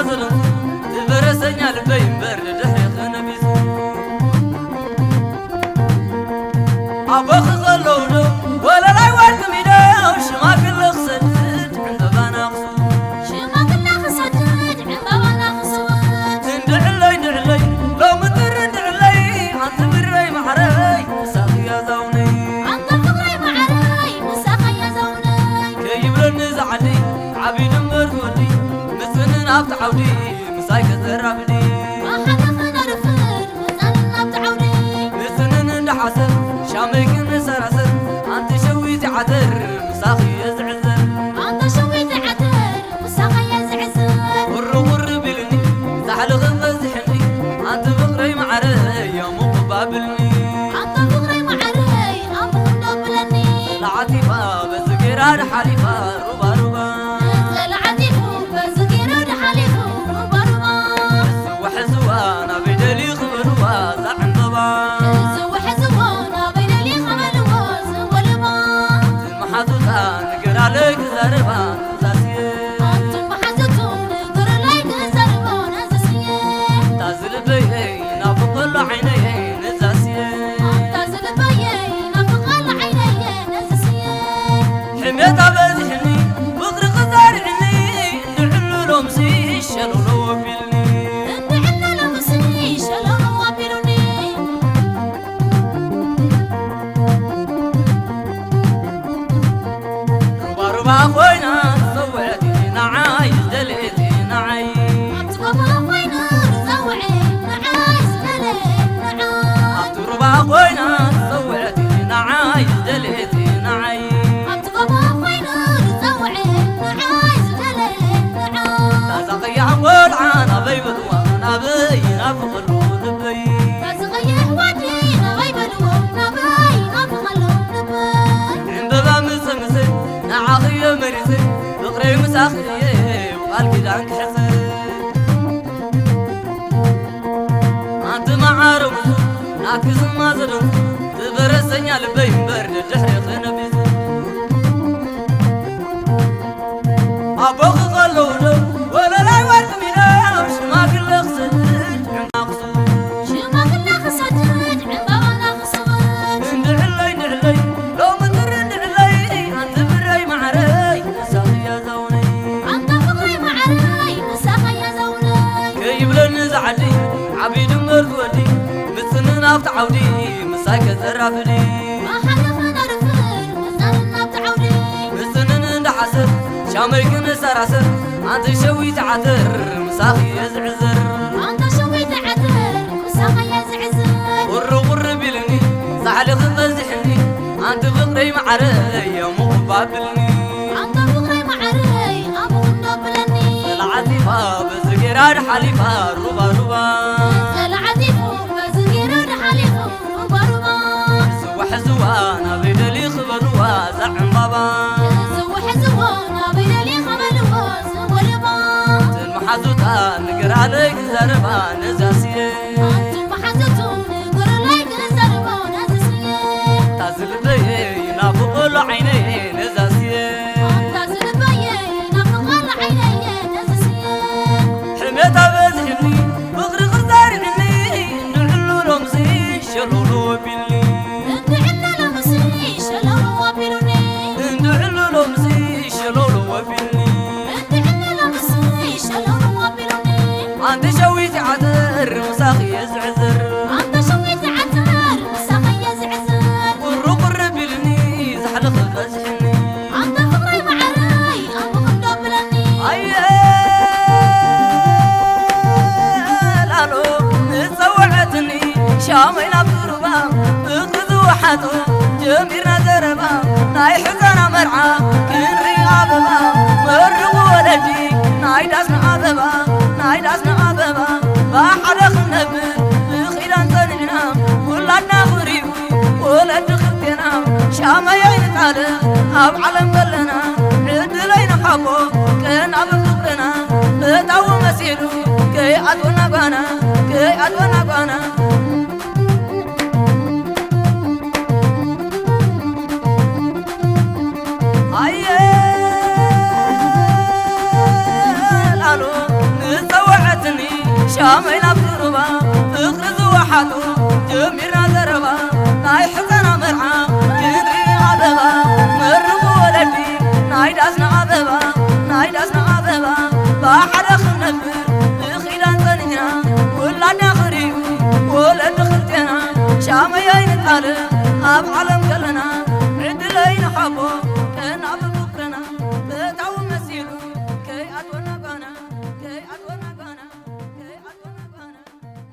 ዝደንሱ፣ ዝበረሰኛ ልበይ እምበር ንድሕሪኺ ነቢሱ። ኣቦኺ ከለዉ ዶ ወለላይ ወርቂ ሚዶ ሽማግለ ክሰድድ ዕምበባና ክስውድ። ሽማግለ ክሰድድ ዕምበባና ክስውድ። እንድዕለይ እንድዕለይ ሎሚ ጥሪ እንድዕለይ ኣንቲ ብረይ ማዕረይ ምሳኺ ያዛውነይ። ኣንታ ፍቕረይ ማዕረይ ምሳኻ ያዛውነይ። ከይብለኒ ዝዓዲ ዓብዪ ድምር ትወዲ ምጽንን ኣብቲ ዓውዲ ምሳይ ከዘራብዲ። ብሓደ ክነርፍድ ምጻንን ኣብቲ ዓውዲ። ምጽንን እንዳ ሓሰር ሻመይ ክንሰራሰር ኣንቲ ሸዊት ዓተር ምሳኺ እየ ዝዕዘር። ኣንታ ሸዊት ዓተር ምሳኻ እየ ዝዕዘር። ቁሪ ቁሪ ቢልኒ ዛሕሊ ክበዝሕኒ ኣንቲ ፍቕረይ ማዕረይ እያ ሙቕባብልኒ። ኣንታ ፍቕረይ ማዕረይ ኣሙኽ እንዶ ብለኒ። ተዓቲፋ በዚ ገይራ ድሓሊፋ ሩባ ሩባ። ተዓቲፉ በዚ ገይሩ ድሓሊፉ ሩባ ሩባ። ዝወሐዝዋ ናበይ ደሊ ክበልዋ እዛ ዕምበባ። ዝወሐዝዋ ናበይ ደሊ ክበልዋ ዝወልባ። መሓዙታ ንገራለይ ክዛረባ ነዛስየ። ኣንቱም መሓዙቱ ንገራለይ ክዛረባ ነዛስየ። እታ ዝልበየይ ናፍቆሎ ዓይነየ ነዛስየ። ኣንታ ዝልበየይ ናፍቆሎ ዓይነየ ነዛስየ። ሕሜታ በዚሕኒ ፍቕሪ ክዛርዕኒ እንድዕሉ ሎምሲ ሸሎሎ ወቢልኒ። እንድዕሉ ሎምሲ ሸሎሎ ወቢሉኒ። ሩባ ሩባ ኮይና ዝጸውዐት ንዓይ ዝደለየት ንዓይ። ኣብቲ ጎቦ ኮይና ዝጸውዐት ንዓይ ዝደለየት ንዓይ። ኣብቲ ሩባ ኮይና ዝጸውዐት ንዓይ ዝደለየት ንዓይ። ኣብቲ ጎቦ ኮይና ዝጸውዐት ንዓይ ዝደለየት ንዓይ። እታ ቀያሕ ቆልዓ ናበይ በልዋ ናበይ ናፍቐሉ ልበይ። እታ ቀያሕ ወዲ ናበይ በልዎ ናበይ ናፍቐሉ ልበይ። ዕምበባ ምሰ ምሰ ንዓኺ እየ መሪጸ ፍቕረይ ምሳኺ እየ ቃል ኪዳን ክሕጽ። ኣንቲ መዓረ ብዙ ናትኪ ዝማ ዘደንሱ ዝበረሰኛ ልበይ እምበር ድድሕሪ ክነቢሱ። ኣቦኺ ከለዉ ዶ ወለላይ ወርቂ ሚዶ ሽማግለ ክሰድድ ዕምባባ ክስውድ። ሽማግለ ክሰድድ ዕምባባና ክስውድ። እንድዕለይ እንድዕለይ ሎሚ ጥሪ እንድዕለይ ኣንቲ ብረይ መዓረይ ምሳኺ እያ ዛውነይ። ኣንታ ፍቕረይ መዓረይ ምሳኻ እያ ዛውነይ። ከይብለኒ ዝዓዲ ዓብዪ ድምር ትወዲ ምጽንን ኣብቲ ዓውዲ ምሳይ ከዘራፍዲ። ብሓደ ክነርፍድ ምጻንን ኣብቲ ዓውዲ። ምጽንን እንዳ ሓሰር ሻመይ ክንሰራሰር ኣንቲ ሸዊት ዓተር ምሳኺ እየ ዝዕዝር። ኣንታ ሸዊት ዓተር ምሳኻ እየ ዝዕዝር። ቁሪ ቁሪ ቢልኒ ዛሕሊ ክበዝሕኒ ኣንቲ ፍቕረይ መዓረይ እየ ሙቑባብልኒ። ኣንታ ፍቕረይ መዓረይ ኣሙኽ እንዶ ብለኒ። ተዓጺፋ በዚ ገይራ ድሓሊፋ ሩባ ሩባ። ተዓጺፉ በዚ ገይሩ ድሓሊፉ ሩባ ሩባ። ዝወሐዝዋ ናበይ ደሊ ክበልዋ እዛ ዕምባባ። ዝወሐዝዋ ናበይ ደሊ ክበልዋ እዛ ወለባ። እተን መሓዙታ ንገራለይ ክዛረባ ነዛ ስየ። ኣንቱም መሓዙቱ ንገሩለይ ክዛረባ ነዛ ስየ። እታ ዝልበየ ይናፍቆሎ ዓይነየ ነዛ ስየ። ኣንታ ዝልበየ ይናፍቆሎ ዓይነየ ነዛ ስየ። ሕሜታ በዝሕኒ ፍቕሪ ክዛርዕኒ እንድዕሉ ሎምሲ ሸሎሎ ወቢልኒ። እንድዕሉ ሎምሲ ሸሎሎ ወቢሉኒ። እንድዕሉ ሎምሲ ሸሎሎ ወቢልኒ። እንድዕሉ ሎምሲ ሸሎሎ ወቢሉኒ። ኣንቲ ሸዊት ዓተር ምሳኺ እየ ዝዕዝር። ኣንታ ሸዊት ዓተር ምሳኺ እየ ዝዕዝር። ቁሪ ቁሪ ቢልኒ ዛሕሊ ክበዝሕኒ። ኣንታ ፍቕረይ መዓረይ ኣሙኽ እንዶ ብለኒ። ኣየ ላሎ ንጸውዐትኒ ሻመይ ናብ ሩባ ፍቕሪ ዝወሓጦ ጀሚርና ዘረባ ናይ ሕዛና መርዓ ክንርኢ ኣበባ መርቑ ወለዲ ናይ ዳስና ኣበባ ናይ ዳስና ኣበባ ብሓደ ክንነብር ብኺዳን ጸኒዕና ውላድና ክርእዩ ወለዲ ክልቴና ሻመይ ኣይንጣለ ኣብ ዓለም ዘለና ዕድል ኣይንሓቦ ቀን ኣብ ፍቕርና እታዊ መሲሉ ከይኣትወና ጓና ከይኣትወና ጓና። ኣየ ላሎ ንጸ ሻመይ ናብ ዝሩባ ፍቕሪ ዝወሓጡ ጀሚርና ዘረባ ናይ ሕፀና መርዓ ክንርኢ ኣበባ መርቑ ወለዲ ናይ ዳስና ኣበባ ናይ ዳስና ኣበባ ብሓደ ክንነብር ብኺዳን ጸኒሕና ውላድና ክርእዩ ወለዲ ክልቴና ሻመይ ኣይንጣለ ኣብ ዓለም ዘለና ዕድለይ ንሓቦ